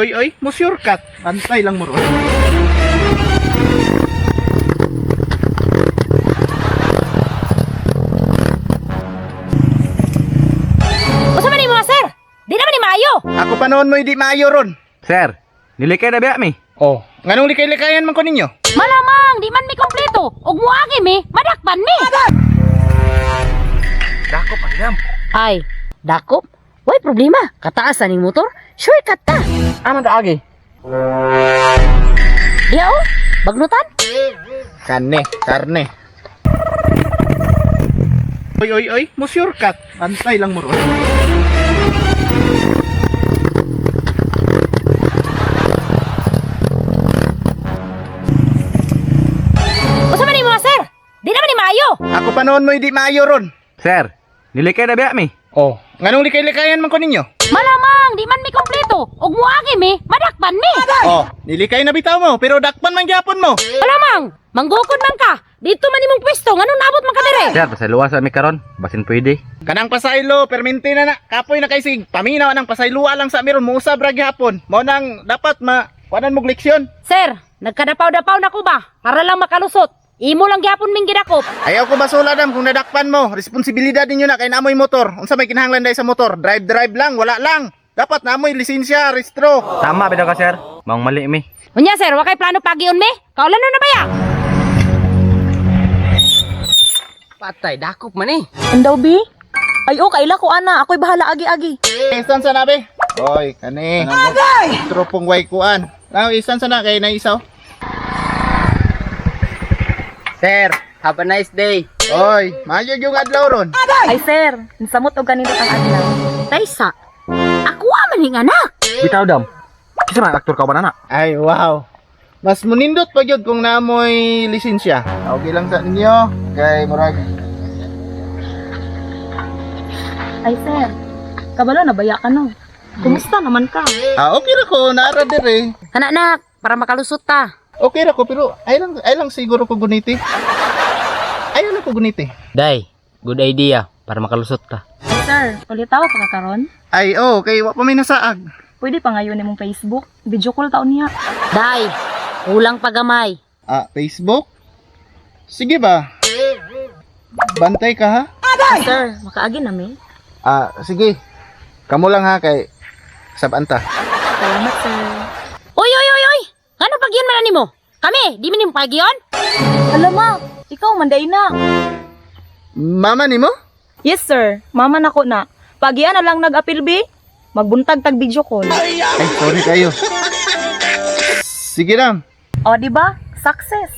Oy, oy, mo shortcut. Bantay lang mo ron. Unsa man nimo, sir? Di naman ni maayo. Ako pa noon mo hindi maayo ron. Sir, nilikay na biya mi. Oh, nganong likay-likayan man ko ninyo? Malamang di man mi kompleto. Ug muagi mi, madakpan mi. Dakop ang dam. Ay, dakop? Way problema. Kataas ning motor. Shortcut ta. Ano ta agi? Diya oh, bagnutan. Kane, karne. Oy, oy, oy, mo shortcut. Bantay lang mo ron. Unsa man nimo, sir? Di naman ni maayo. Ako pa noon mo hindi maayo ron. Sir, nilikay na biya mi. Oh, nganong likay-likayan man ko ninyo? Malamang di man mi kompleto. Ug muagi mi, madakpan mi. Oh, nilikay na bitaw mo, pero dakpan man gyapon mo. Malamang, manggukod man ka. Dito man imong pwesto, nganong naabot man ka dire? Sir, pasayloa sa mi karon, basin pwede. Kanang pasaylo, permente na na, kapoy na kay sig. Paminaw nang pasayloa lang sa meron muusab ra gihapon. Mao nang dapat ma kuanan mo leksyon. Sir, nagkadapaw-dapaw na ko ba? Para lang makalusot. Imo lang gyapon ming gidakop. Ayaw ko basula dam kung nadakpan mo. Responsibilidad ninyo na kay naamoy motor. Unsa may kinahanglan dai sa motor? Drive drive lang, wala lang. Dapat naamoy lisensya, restro. Tama bitaw ka, sir. Maong mali mi. Unya sir, wa kay plano pagion mi? Kaulan na ba ya? Patay, dakop man eh. Andaw, bi? Ay, oh, kaila ko, ana. Ako'y bahala agi-agi. Isan sa nabi. Oy, kani. Agay! Tropong way kuan. Now, isan sa na kay naisaw. Sir, have a nice day. Oy, maayo yung adlaw ron. Ay, sir. Samot og ganito ang adlaw. Taysa, ako man ning anak. Bitaw dam. Kisa man aktor ka ba na? Ay, wow. Mas munindot pa gyud kung naamoy lisensya. Okay lang sa ninyo. Kay murag Ay, sir. Kabalo na baya ka, no? Kumusta naman ka? Ah, okay ra ko naara dire. Kana nak, para makalusot ta. Okay ra ko pero ay lang siguro ko guniti. Ayaw lang ko guniti. Day, good idea para makalusot ka. Ay, sir. Ulitaw pa ka karon? Ay, oh, kay wa pa may nasaag. Pwede pa ngayon nimong Facebook. Video call taon niya. Day, kulang pagamay. Ah, Facebook? Sige ba? Bantay ka ha? Ay, sir. Makaagi na, mi. Ah, sige. Kamo lang ha kay sabanta. Salamat, sir. Uy, uy, uy, uy! Ngano pagyon man nimo? Kami, di man nimo pagyon? Alam ma, ikaw manday na. Mama nimo? Yes, sir. Mama na ko na. Pagian na lang nag-apil, bi. Magbuntag tag video call. Ay, sorry kayo. Sige lang. O, di ba? Success.